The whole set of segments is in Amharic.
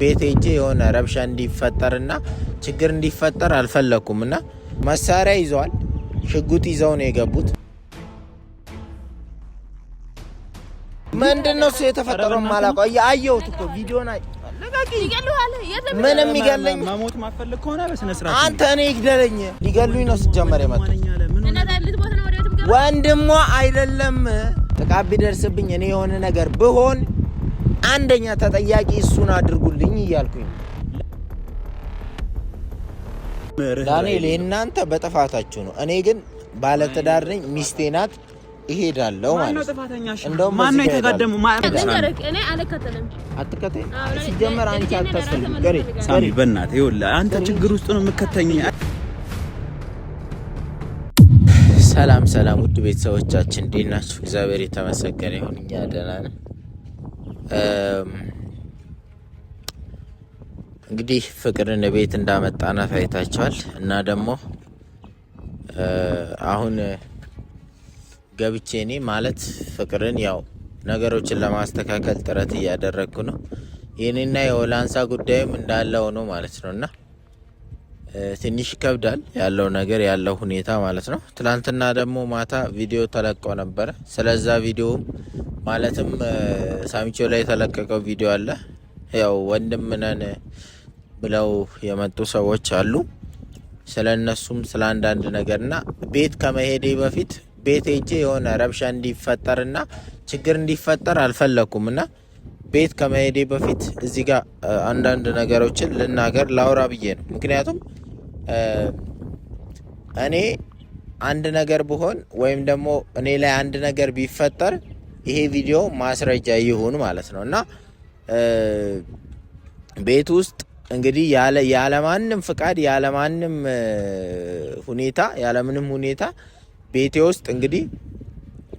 ቤት ሄጄ የሆነ ረብሻ እንዲፈጠርና ችግር እንዲፈጠር አልፈለኩም እና መሳሪያ ይዘዋል፣ ሽጉጥ ይዘው ነው የገቡት። ምንድን ነው እሱ የተፈጠረው? የማላውቀው አየሁት እኮ ቪዲዮን። ምንም ይገለኝ መሞት ማፈልግ ከሆነ በስነ ስርዓት አንተ እኔ ይግደለኝ። ሊገሉኝ ነው ሲጀመር የመጡት። ወንድሟ አይደለም ጥቃት ቢደርስብኝ እኔ የሆነ ነገር ብሆን አንደኛ ተጠያቂ እሱን አድርጉልኝ እያልኩኝ። ዳንኤል የእናንተ በጥፋታችሁ ነው። እኔ ግን ባለትዳር ነኝ፣ ሚስቴ ናት፣ እሄዳለሁ ማለት ነው። እንደውም ማነው የተጋደመው? አትከተይም። ሲጀመር አንቺ አታስፈልግም። ሳሚ በእናትህ ይኸውልህ፣ አንተ ችግር ውስጥ ነው የምከተኝ። ሰላም ሰላም፣ ውድ ቤተሰቦቻችን እንዴት ናችሁ? እግዚአብሔር የተመሰገነ ይሁን፣ እኛ ደህና ነን። እንግዲህ ፍቅርን ቤት እንዳመጣናት አይታችኋል። እና ደግሞ አሁን ገብቼ እኔ ማለት ፍቅርን ያው ነገሮችን ለማስተካከል ጥረት እያደረግኩ ነው። የኔና የወላንሳ ጉዳይም እንዳለ ሆኖ ማለት ነው እና ትንሽ ይከብዳል ያለው ነገር ያለው ሁኔታ ማለት ነው። ትላንትና ደግሞ ማታ ቪዲዮ ተለቆ ነበረ። ስለዛ ቪዲዮም ማለትም ሳሚቾ ላይ የተለቀቀው ቪዲዮ አለ። ያው ወንድም ነን ብለው የመጡ ሰዎች አሉ። ስለ እነሱም ስለ አንዳንድ ነገርና ቤት ከመሄዴ በፊት ቤት ሄጄ የሆነ ረብሻ እንዲፈጠርና ችግር እንዲፈጠር አልፈለኩም እና ቤት ከመሄዴ በፊት እዚህ ጋር አንዳንድ ነገሮችን ልናገር ላውራ ብዬ ነው። ምክንያቱም እኔ አንድ ነገር ብሆን ወይም ደግሞ እኔ ላይ አንድ ነገር ቢፈጠር ይሄ ቪዲዮ ማስረጃ ይሁን ማለት ነው እና ቤት ውስጥ እንግዲህ ያለማንም ፍቃድ ያለማንም ሁኔታ ያለምንም ሁኔታ ቤቴ ውስጥ እንግዲህ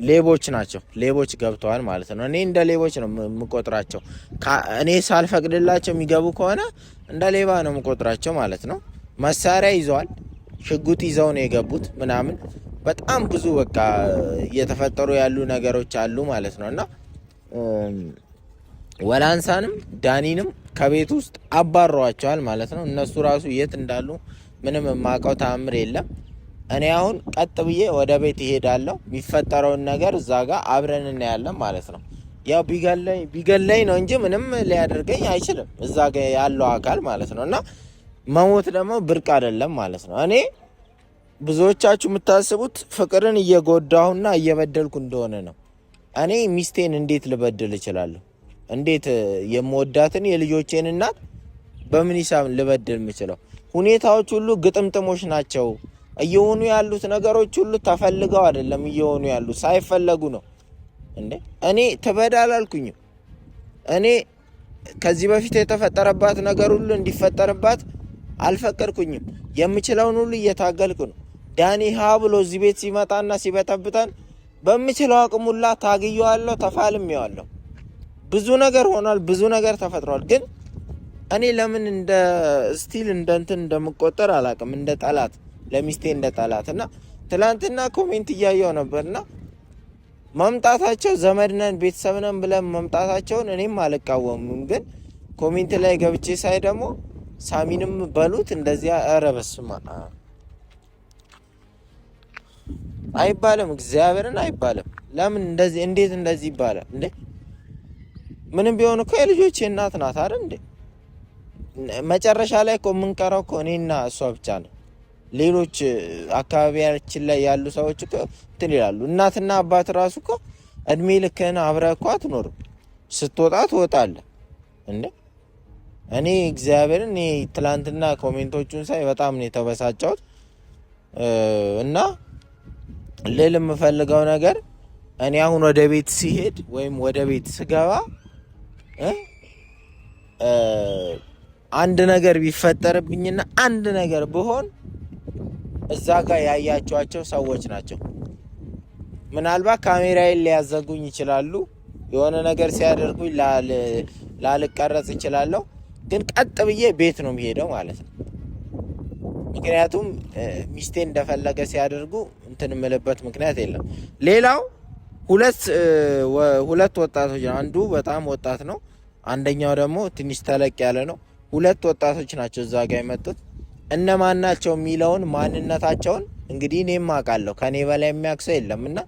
ሌቦች ናቸው፣ ሌቦች ገብተዋል ማለት ነው። እኔ እንደ ሌቦች ነው የምቆጥራቸው። እኔ ሳልፈቅድላቸው የሚገቡ ከሆነ እንደ ሌባ ነው የምቆጥራቸው ማለት ነው። መሳሪያ ይዘዋል፣ ሽጉጥ ይዘው ነው የገቡት ምናምን በጣም ብዙ በቃ እየተፈጠሩ ያሉ ነገሮች አሉ ማለት ነው እና ወላንሳንም ዳኒንም ከቤት ውስጥ አባረዋቸዋል ማለት ነው። እነሱ ራሱ የት እንዳሉ ምንም የማውቀው ተአምር የለም። እኔ አሁን ቀጥ ብዬ ወደ ቤት እሄዳለሁ። የሚፈጠረውን ነገር እዛ ጋር አብረን እናያለን ማለት ነው። ያው ቢገለኝ ነው እንጂ ምንም ሊያደርገኝ አይችልም፣ እዛ ጋ ያለው አካል ማለት ነው። እና መሞት ደግሞ ብርቅ አይደለም ማለት ነው። እኔ ብዙዎቻችሁ የምታስቡት ፍቅርን እየጎዳሁና እየበደልኩ እንደሆነ ነው። እኔ ሚስቴን እንዴት ልበድል እችላለሁ? እንዴት የምወዳትን የልጆቼን እናት በምን ሂሳብ ልበድል የምችለው? ሁኔታዎች ሁሉ ግጥምጥሞች ናቸው። እየሆኑ ያሉት ነገሮች ሁሉ ተፈልገው አይደለም እየሆኑ ያሉት ሳይፈለጉ ነው። እንዴ እኔ ትበድ አላልኩኝም። እኔ ከዚህ በፊት የተፈጠረባት ነገር ሁሉ እንዲፈጠርባት አልፈቀድኩኝም። የምችለውን ሁሉ እየታገልኩ ነው። ዳኒ ሀ ብሎ እዚህ ቤት ሲመጣና ሲበጠብጠን በምችለው አቅም ሁላ ታግየዋለሁ፣ ተፋልሜዋለሁ። ብዙ ነገር ሆኗል፣ ብዙ ነገር ተፈጥሯል። ግን እኔ ለምን እንደ still እንደ እንትን እንደምቆጠር አላውቅም፣ እንደ ጠላት ለሚስቴ እንደ ጠላት እና ትላንትና comment እያየው ነበርና መምጣታቸው ዘመድ ነን ቤተሰብ ነን ብለን መምጣታቸውን እኔም አልቃወምም። ግን comment ላይ ገብቼ ሳይ ደግሞ ሳሚንም በሉት እንደዚያ፣ ኧረ በስመ አብ አይባልም፣ እግዚአብሔርን አይባልም። ለምን እንደዚህ እንዴት እንደዚህ ይባላል እንዴ? ምንም ቢሆን እኮ የልጆቼ እናት ናት አይደል እንዴ? መጨረሻ ላይ እኮ የምንቀረው እኮ እኔና እሷ ብቻ ነው። ሌሎች አካባቢያችን ላይ ያሉ ሰዎች እኮ እንትን ይላሉ። እናትና አባት ራሱ እኮ እድሜ ልክህን አብረህ እኮ አትኖርም። ስትወጣ ትወጣለህ እንዴ። እኔ እግዚአብሔርን እኔ ትላንትና comment ኦቹን ሳይ በጣም ነው የተበሳጨሁት። እና ልል የምፈልገው ነገር እኔ አሁን ወደ ቤት ሲሄድ ወይም ወደ ቤት ስገባ አንድ ነገር ቢፈጠርብኝና አንድ ነገር ብሆን እዛ ጋር ያያቸዋቸው ሰዎች ናቸው። ምናልባት ካሜራዬን ሊያዘጉኝ ይችላሉ። የሆነ ነገር ሲያደርጉኝ ላልቀረጽ እችላለሁ። ግን ቀጥ ብዬ ቤት ነው የሚሄደው ማለት ነው። ምክንያቱም ሚስቴ እንደፈለገ ሲያደርጉ እንትን የምልበት ምክንያት የለም። ሌላው ሁለት ወጣቶች ነው። አንዱ በጣም ወጣት ነው፣ አንደኛው ደግሞ ትንሽ ተለቅ ያለ ነው። ሁለት ወጣቶች ናቸው እዛ ጋር የመጡት። እነማን ናቸው የሚለውን ማንነታቸውን እንግዲህ እኔም አውቃለሁ። ከኔ በላይ የሚያውቅ ሰው የለም እና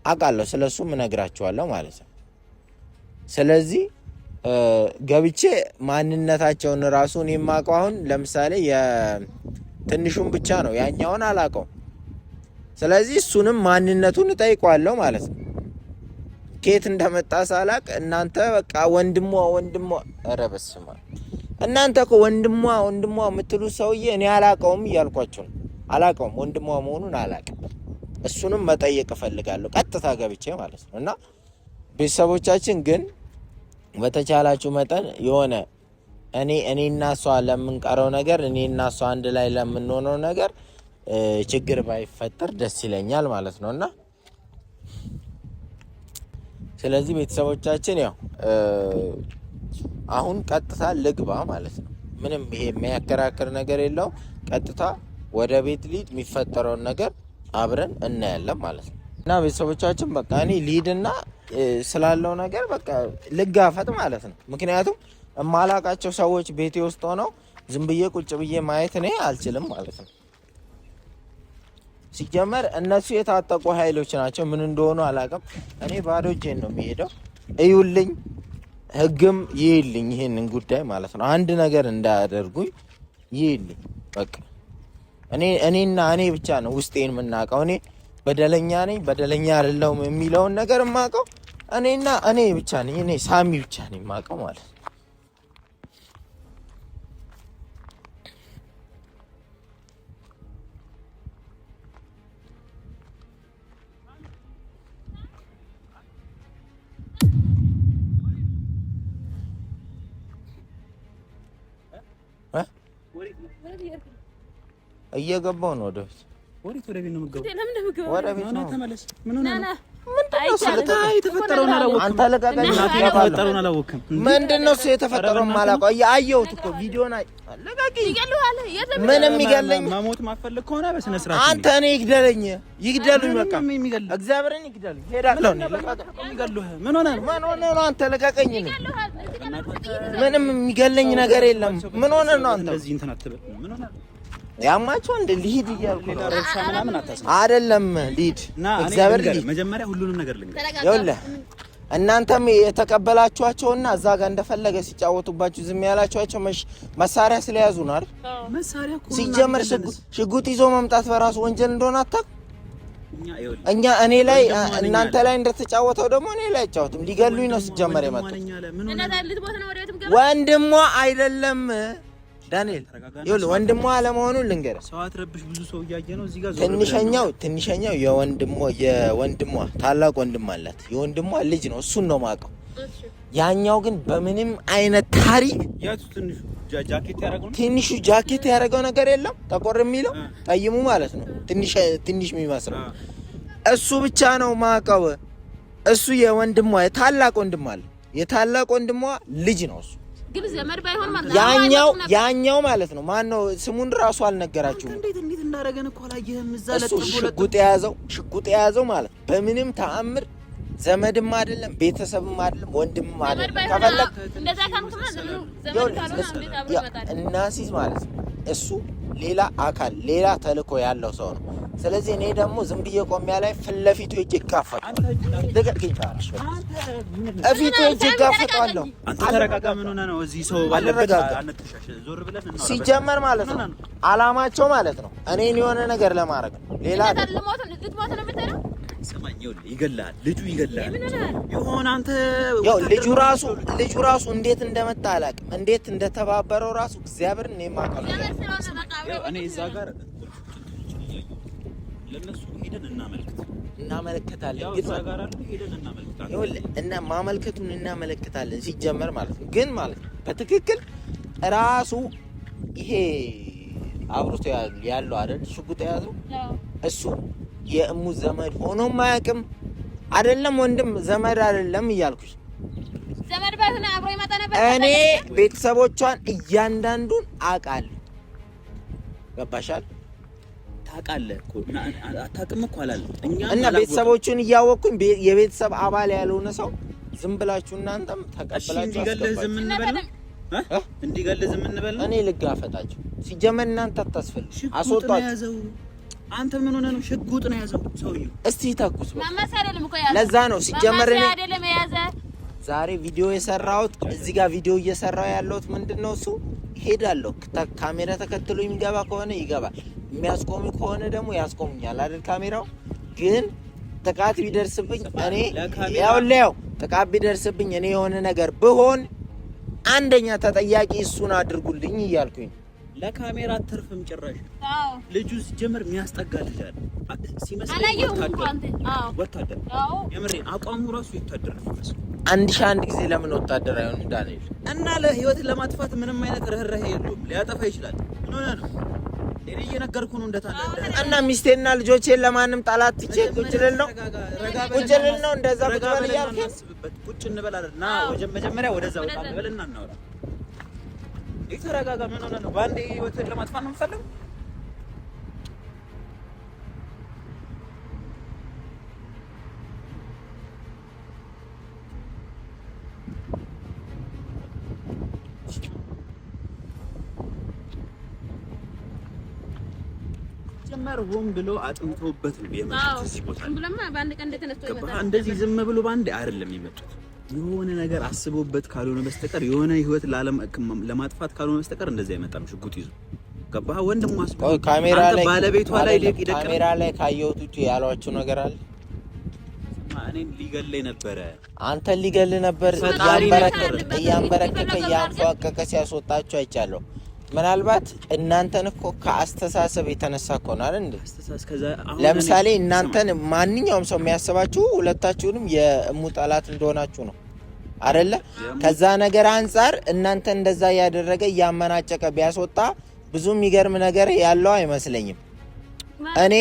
አውቃለሁ። ስለሱም እነግራቸዋለሁ ማለት ነው። ስለዚህ ገብቼ ማንነታቸውን ራሱ እኔ የማውቀው አሁን ለምሳሌ የትንሹን ብቻ ነው፣ ያኛውን አላውቀውም። ስለዚህ እሱንም ማንነቱን እጠይቀዋለሁ ማለት ነው። ከየት እንደመጣ ሳላቅ እናንተ በቃ ወንድሟ ወንድሟ፣ ኧረ በስመ አብ እናንተ እኮ ወንድሟ ወንድሟ የምትሉት ሰውዬ እኔ አላውቀውም እያልኳቸው ነው። አላውቀውም፣ ወንድሟ መሆኑን አላውቅም። እሱንም መጠየቅ እፈልጋለሁ ቀጥታ ገብቼ ማለት ነው። እና ቤተሰቦቻችን ግን በተቻላችሁ መጠን የሆነ እኔና እሷ ለምንቀረው ነገር እኔና እሷ አንድ ላይ ለምንሆነው ነገር ችግር ባይፈጠር ደስ ይለኛል ማለት ነው። እና ስለዚህ ቤተሰቦቻችን ያው አሁን ቀጥታ ልግባ ማለት ነው። ምንም ይሄ የሚያከራክር ነገር የለውም። ቀጥታ ወደ ቤት ልሂድ፣ የሚፈጠረውን ነገር አብረን እናያለን ማለት ነው። እና ቤተሰቦቻችን በቃ እኔ ልሂድና ስላለው ነገር በቃ ልጋፈጥ ማለት ነው። ምክንያቱም የማላቃቸው ሰዎች ቤቴ ውስጥ ሆነው ዝም ብዬ ቁጭ ብዬ ማየት እኔ አልችልም ማለት ነው። ሲጀመር እነሱ የታጠቁ ኃይሎች ናቸው። ምን እንደሆኑ አላውቅም። እኔ ባዶ እጄን ነው የሚሄደው። እዩልኝ፣ ህግም ይይልኝ ይሄንን ጉዳይ ማለት ነው። አንድ ነገር እንዳያደርጉኝ ይይልኝ። በቃ እኔና እኔ ብቻ ነው ውስጤን የምናውቀው። እኔ በደለኛ ነኝ በደለኛ አይደለሁም የሚለውን ነገር የማውቀው እኔና እኔ ብቻ ነኝ። እኔ ሳሚ ብቻ ነኝ የማውቀው ማለት ነው። እየገባሁ ነው ወደ ቤት። ወደ ቤት ነው የምትገባው? ወደ ቤት ነው። ተመለስ። ምን ሆነህ ነው? አንተ ልቀቀኝ። የተፈጠረውን አላወቅም። ምንድን ነው እሱ የተፈጠረውን የማላውቀው? አየሁት እኮ ቪዲዮን። ልቀቂኝ። ምንም ይገለኝ መሞት ማፈልግ ከሆነ በስነ ስርዓት አንተ እኔ ይግደለኝ፣ ይግደሉኝ። በቃ እግዚአብሔርን ይግደሉኝ። ሄዳለሁ። ምን ሆነህ ነው? ምን ሆነህ ነው አንተ? ልቀቀኝ። ምንም የሚገለኝ ነገር የለም። ምን ሆነህ ነው አንተ? ያማቸው እንደ ልሂድ እያልኩ ነው። አይደለም ልሂድ፣ እግዚአብሔር ልሂድ። መጀመሪያ ሁሉንም ነገር ልንገር። ይኸውልህ እናንተም የተቀበላችኋቸውና እዛ ጋር እንደፈለገ ሲጫወቱባችሁ ዝም ያላችኋቸው መሳሪያ ስለያዙ ነው አይደል? ሲጀመር ሽጉጥ ይዞ መምጣት በራሱ ወንጀል እንደሆነ አታውቅም። እኛ እኔ ላይ እናንተ ላይ እንደተጫወተው ደግሞ እኔ ላይ አይጫወትም። ሊገሉኝ ነው ሲጀመር የመጡት። ወንድሟ አይደለም ዳንኤል ይኸውልህ ወንድሟ አለመሆኑን ልንገርህ። ትንሸኛው ትንሸኛው የወንድሟ ታላቅ ወንድም አላት። የወንድሟ ልጅ ነው፣ እሱን ነው የማውቀው። ያኛው ግን በምንም አይነት ታሪክ ትንሹ ጃኬት ያደረገው ነገር የለም። ጠቆር የሚለው ጠይሙ ማለት ነው፣ ትንሽ የሚመስለው እሱ ብቻ ነው የማውቀው። እሱ የወንድሟ የታላቅ ወንድም አለ። የታላቅ ወንድሟ ልጅ ነው እሱ ግን ዘመድ ባይሆን ማለት ያኛው ያኛው ማለት ነው። ማን ነው ስሙን ራሱ አልነገራችሁም። እንዴት እንዴት እንዳደረገን እኮ አላየህም? እዛ እሱ ሽጉጥ የያዘው ሽጉጥ የያዘው ማለት በምንም ተአምር ዘመድም አይደለም ቤተሰብም አይደለም ወንድምም አይደለም። ከፈለግ እናሲዝ ማለት ነው እሱ ሌላ አካል ሌላ ተልእኮ ያለው ሰው ነው። ስለዚህ እኔ ደግሞ ዝም ብዬ ቆሚያ ላይ ፊት ለፊቱ ሄጄ እጋፈጠዋለሁ። እፊቱ ሄጄ እጋፈጠዋለሁ። አንተ ተረጋጋ። ምን ሆነህ ነው? እዚህ ሰው ባለበት ሲጀመር ማለት ነው አላማቸው ማለት ነው እኔን የሆነ ነገር ለማድረግ ነው። ሌላ ስማኝ፣ ይገልሃል፣ ልጁ ይገልሃል። የሆነ አንተ ያው ልጁ ራሱ ልጁ ራሱ እንዴት እንደመጣ አላውቅም፣ እንዴት እንደተባበረው ራሱ እግዚአብሔር እኔ የማውቀው እኔ እዛ ጋር ለነሱ ሄደን እናመልክት እናመለክታለን ግን እና ማመልከቱን እናመለክታለን ሲጀመር ማለት ነው። ግን ማለት ነው በትክክል ራሱ ይሄ አብሮት ያለው አይደል ሽጉጥ የያዘው እሱ የእሙ ዘመድ ሆኖም አያውቅም። አይደለም ወንድም ዘመድ አይደለም እያልኩሽ ዘመድ ባይሆን አብሮ ይመጣ ነበር። እኔ ቤተሰቦቿን እያንዳንዱን አውቃለሁ። ገባሻል? ታውቃለህ እኮ አታውቅም እኮ አላለም። እና ቤተሰቦቹን እያወቅኩኝ የቤተሰብ አባል ያልሆነ ሰው ዝም ብላችሁ እናንተም ተቀብላችሁ እንዲገልህ ዝም እንበል ነው እንዲገልህ ዝም እንበል ነው። እኔ ልጋፈጣችሁ። ሲጀመር እናንተ አታስፈልግ፣ አስወጣችሁ። አንተ ምን ሆነህ ነው? ሽጉጥ ነው የያዘው ሰውዬው። እስቲ ተኩስ። ለዛ ነው ሲጀመር እኔ ዛሬ ቪዲዮ የሰራሁት እዚህ ጋር ቪዲዮ እየሰራሁ ያለሁት ምንድን ነው እሱ ሄዳለሁ። ካሜራ ተከትሎ የሚገባ ከሆነ ይገባል፣ የሚያስቆሙ ከሆነ ደግሞ ያስቆሙኛል አይደል? ካሜራው ግን ጥቃት ቢደርስብኝ እኔ ያው ያው ጥቃት ቢደርስብኝ እኔ የሆነ ነገር ብሆን አንደኛ ተጠያቂ እሱን አድርጉልኝ እያልኩኝ ለካሜራ አትርፍም ጭራሽ። ልጁ ሲጀምር የሚያስጠጋ ልጅ አለ ሲመስለኝ ወታደር። የምሬን አቋሙ ራሱ ወታደር ነው የሚመስለው። 1001 ጊዜ ለምን ወታደር አይሆንም ዳንኤል? እና ለህይወትን ለማጥፋት ምንም አይነት ርህራሄ የለውም። ሊያጠፋ ይችላል። ምን ሆነህ ነው? እኔ እየነገርኩህ ነው። እንደታለ እና ሚስቴና ልጆቼን ለማንም ጠላት ትቼ ቁጭ ልል ነው? ቁጭ ልል ነው? እንደዛ ቁጭ በል እያልከኝ ቁጭ እንበል አይደል? ና መጀመሪያ ወደዛ ወጣ እንበልና እናውራ። ተረጋጋ። ምን ሆነህ ነው? በአንዴ ህይወትን ለማጥፋት ነው የምፈልገው? ሲጀመር ሆን ብሎ አጥንተውበት ነው የመጡት እዚህ ቦታ። እንደዚህ ዝም ብሎ በአንዴ አይደለም የመጡት። የሆነ ነገር አስቦበት ካልሆነ በስተቀር የሆነ ህይወት ለማጥፋት ካልሆነ በስተቀር እንደዚህ አይመጣም። ሽጉጥ ይዞ ገባህ? ወንድሟ ካሜራ ላይ ባለቤቷ ላይ ካሜራ ላይ ካየሁት ውጪ ያሏቸው ነገር አለ። እኔን ሊገለኝ ነበረ። አንተን ሊገል ነበር። እያንበረከከ እያንፏቀቀ ሲያስወጣቸው አይቻለሁ። ምናልባት እናንተን እኮ ከአስተሳሰብ የተነሳ እኮ ነው አይደል እንዴ? ለምሳሌ እናንተን ማንኛውም ሰው የሚያስባችሁ ሁለታችሁንም የእሙ ጠላት እንደሆናችሁ ነው አይደለ? ከዛ ነገር አንጻር እናንተ እንደዛ እያደረገ እያመናጨቀ ቢያስወጣ ብዙ የሚገርም ነገር ያለው አይመስለኝም። እኔ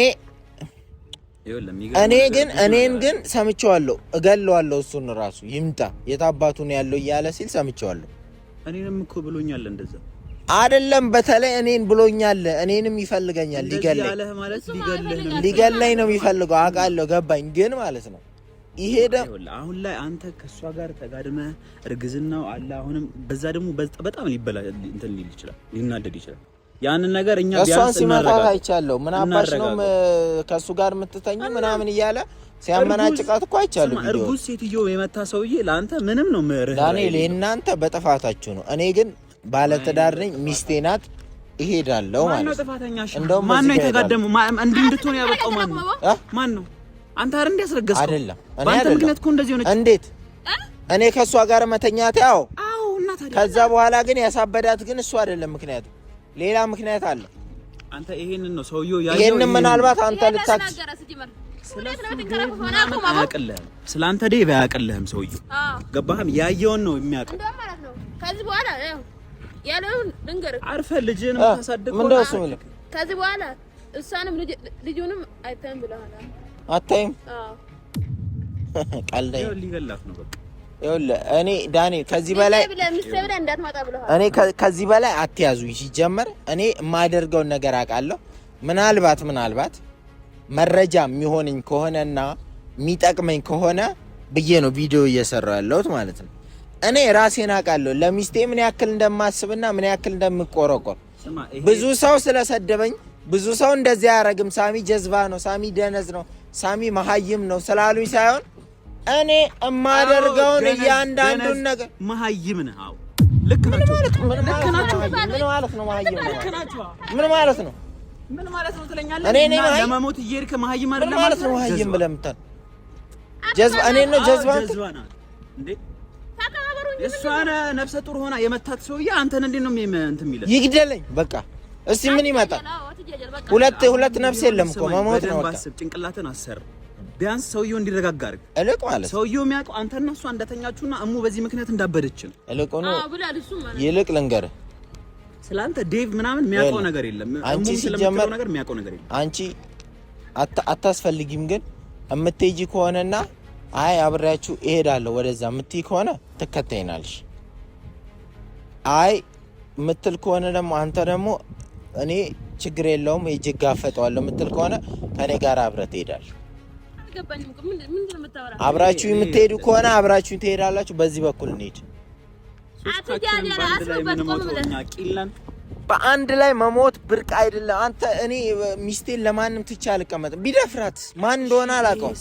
እኔ ግን እኔን ግን ሰምቼዋለሁ፣ እገለዋለሁ። እሱን ራሱ ይምጣ የታባቱ ነው ያለው እያለ ሲል ሰምቼዋለሁ። እኔንም እኮ ብሎኛል እንደዛ አይደለም በተለይ እኔን ብሎኛል። እኔንም ይፈልገኛል። ሊገለኝ ነው የሚፈልገው አውቃለሁ፣ ገባኝ። ግን ማለት ነው ይሄ አሁን ላይ አንተ ከእሷ ጋር ተጋድመህ እርግዝናው አለ። አሁንም በዛ ደግሞ በጣም ሊበላ እንትን ሊል ይችላል፣ ሊናደድ ይችላል። ያንን ነገር እኛ እሷን ሲመታት አይቻለሁ። ምን አባሽ ነው ከእሱ ጋር የምትተኝ ምናምን እያለ ሲያመናጭቃት እኮ አይቻለሁ። እርጉዝ ሴትዮ የመታ ሰውዬ ለአንተ ምንም ነው ምርህ ዳንኤል፣ የእናንተ በጥፋታችሁ ነው። እኔ ግን ባለትዳር ነኝ፣ ሚስቴ ናት፣ እሄዳለሁ ማለት ነው። ጥፋተኛ እንደውም ማን ነው የተጋደመው? እንዲህ እንድትሆን ያበቃው ማን ነው? ማን ነው? አንተ አይደል እንዲያስረገዝከው? አይደለም እኔ አይደለም። ምክንያት እኮ እንደዚህ ሆነች። እንዴት እኔ ከእሷ ጋር መተኛት? ያው አዎ። እና ታዲያ ከዛ በኋላ ግን ያሳበዳት ግን እሱ አይደለም ምክንያቱ፣ ሌላ ምክንያት አለ። አንተ ይሄንን ነው ሰውየው ያየው። ይሄንን ምናልባት አንተ ልታክስ አያውቅልህም። ስለ አንተ ዴቭ አያውቅልህም ሰውየው። ገባህም? ያየውን ነው የሚያውቀው። ከዚህ በኋላ ያለውን ልንገርህ፣ አርፈህ ልጅህን የምታሳድግ ምንድን ነው እሱ የሚልህ? ከዚህ በኋላ እሷንም ልጁንም አይታይም ብለሃል። አታይም? ቀልድ ሊገላት ነው በቃ። ይኸውልህ እኔ ዳኒ ከዚህ በላይ እኔ ከዚህ በላይ አትያዙኝ። ሲጀመር እኔ የማደርገውን ነገር አውቃለሁ። ምናልባት ምናልባት መረጃ የሚሆነኝ ከሆነና የሚጠቅመኝ ከሆነ ብዬ ነው ቪዲዮ እየሰራሁ ያለሁት ማለት ነው። እኔ ራሴን አውቃለሁ ለሚስቴ ምን ያክል እንደማስብና ምን ያክል እንደምቆረቆር። ብዙ ሰው ስለሰደበኝ ብዙ ሰው እንደዚህ አያረግም፣ ሳሚ ጀዝባ ነው፣ ሳሚ ደነዝ ነው፣ ሳሚ መሀይም ነው ስላሉኝ ሳይሆን እኔ የማደርገውን እያንዳንዱን ነገር መሀይም ነህ። አዎ ልክ ናቸው። ምን ማለት ነው? መሀይም ምን ማለት ነው? ምን ማለት ነው ትለኛለህ? እኔ ነኝ ለመሞት እየሄድክ መሀይም አይደለም ምን ማለት ነው? መሀይም ብለህ የምታል ጀዝባ እኔ ነው ጀዝባ እንዴ? እሷን ነፍሰ ጡር ሆና የመታት ሰውዬ አንተን እንዴት ነው እንትን የሚልህ? ይግደለኝ በቃ። እስቲ ምን ይመጣል? ሁለት ሁለት ነፍስ የለም እኮ መሞት ነው። በቃ ጭንቅላትን አሰር ቢያንስ ሰውየው እንዲረጋጋ አድርግ። እልቅ ማለት ሰውየው የሚያውቀው አንተና እሷ እንደተኛችሁና እሙ በዚህ ምክንያት እንዳበደች ነው። ይልቅ ልንገርህ ስለአንተ ዴቭ ምናምን የሚያውቀው ነገር የለም። አንቺ ሲጀመር ነገር የሚያውቀው ነገር የለም። አንቺ አታስፈልጊም፣ ግን የምትሄጂ ከሆነና አይ አብሬያችሁ እሄዳለሁ ወደዛ የምትይ ከሆነ ትከተይናለሽ። አይ የምትል ከሆነ ደግሞ አንተ ደግሞ እኔ ችግር የለውም ሄጄ እጋፈጠዋለሁ የምትል ከሆነ ከእኔ ጋር አብረህ ትሄዳለህ። አልገባኝም። ምንድን ነው የምታወራው? አብራችሁ የምትሄዱ ከሆነ አብራችሁ ትሄዳላችሁ። በዚህ በኩል እንሂድ። በአንድ ላይ መሞት ብርቅ አይደለም። አንተ እኔ ሚስቴን ለማንም ትቼ አልቀመጥም። ቢደፍራት ማን እንደሆነ አላውቀውም።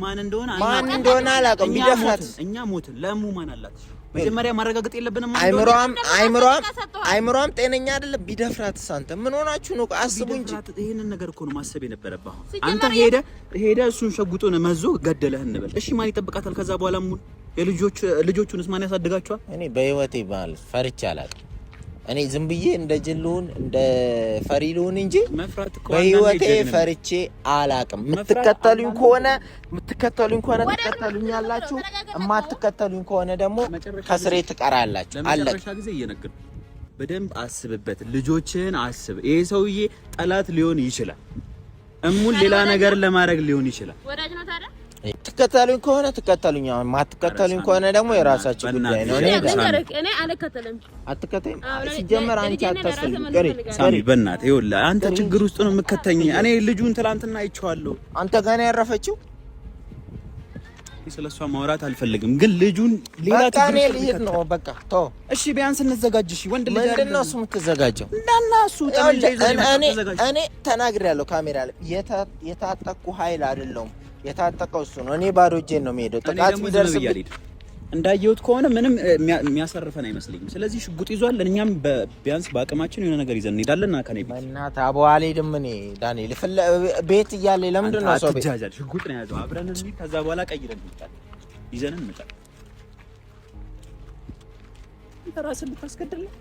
ማን እንደሆነ ማን እንደሆነ አላውቀውም። ቢደፍራት እኛ ሞትን። ለሙ ማን አላት? መጀመሪያ ማረጋገጥ የለብንም። አይምሯም አይምሯም አይምሯም ጤነኛ አይደለም። ቢደፍራትስ አንተ ምን ሆናችሁ ነው? አስቡ እንጂ ይሄንን ነገር እኮ ነው ማሰብ የነበረብህ። አሁን አንተ ሄደ ሄደ እሱን ሸጉጡን መዞ ገደለህ እንበል። እሺ ማን ይጠብቃታል? ከዛ በኋላ ሙሉ የልጆች ልጆቹንስ ማን ያሳድጋቸዋል? እኔ በህይወቴ ማለት ፈርቼ አላውቅም። እኔ ዝም ብዬ እንደ ጅል ልሁን እንደ ፈሪ ልሁን እንጂ በህይወቴ ፈርቼ አላቅም። የምትከተሉኝ ከሆነ የምትከተሉኝ ከሆነ ትከተሉኛላችሁ፣ የማትከተሉኝ ከሆነ ደግሞ ከስሬ ትቀራላችሁ። አለቀ። ጊዜ እየነገርኩህ በደንብ አስብበት፣ ልጆችን አስብ። ይሄ ሰውዬ ጠላት ሊሆን ይችላል፣ እሙን ሌላ ነገር ለማድረግ ሊሆን ይችላል። ወዳጅ ነው ታዲያ ትከተሉኝ ከሆነ ትከተሉኝ፣ አሁን ማትከተሉኝ ከሆነ ደግሞ የራሳችሁ ጉዳይ ነው። እኔ አልከተልም። አትከተይም? ሲጀመር አንቺ አታስፈልግም። ሳሚ በእናትህ ይኸውልህ፣ አንተ ችግር ውስጥ ነው የምከተኝ። እኔ ልጁን ትላንትና አይቼዋለሁ። አንተ ጋር ነው ያረፈችው። ስለ እሷ ማውራት አልፈልግም፣ ግን ልጁን ሌላ ችግር ውስጥ ልሂድ ነው። በቃ ተው እሺ፣ ቢያንስ እንዘጋጅ። እሺ፣ ወንድ ልጅ ምንድን ነው እሱ የምትዘጋጀው? እና እሱ ጠመንጃ ይዞ እኔ ተናግሬያለሁ ካሜራ ላይ የታጠቅኩ ኃይል አይደለሁም። የታጠቀው እሱ ነው። እኔ ባዶ እጄን ነው የምሄደው። ጥቃት ቢደርስብኝ እንዳየሁት ከሆነ ምንም የሚያሰርፈን አይመስለኝም። ስለዚህ ሽጉጥ ይዟል። እኛም ቢያንስ በአቅማችን የሆነ ነገር ይዘን እንሄዳለን። ና ከኔ ቤት በእናትህ አቦ አልሄድም። እኔ ዳንኤል ቤት እያለ ለምንድን ነው ሰው ቤት አትጃጃል። ሽጉጥ ነው የያዘው። አብረን እንሂድ። ከዛ በኋላ ቀይረን እንመጣለን፣ ይዘን እንመጣለን። አንተ ራስህን ልታስገድል ነው።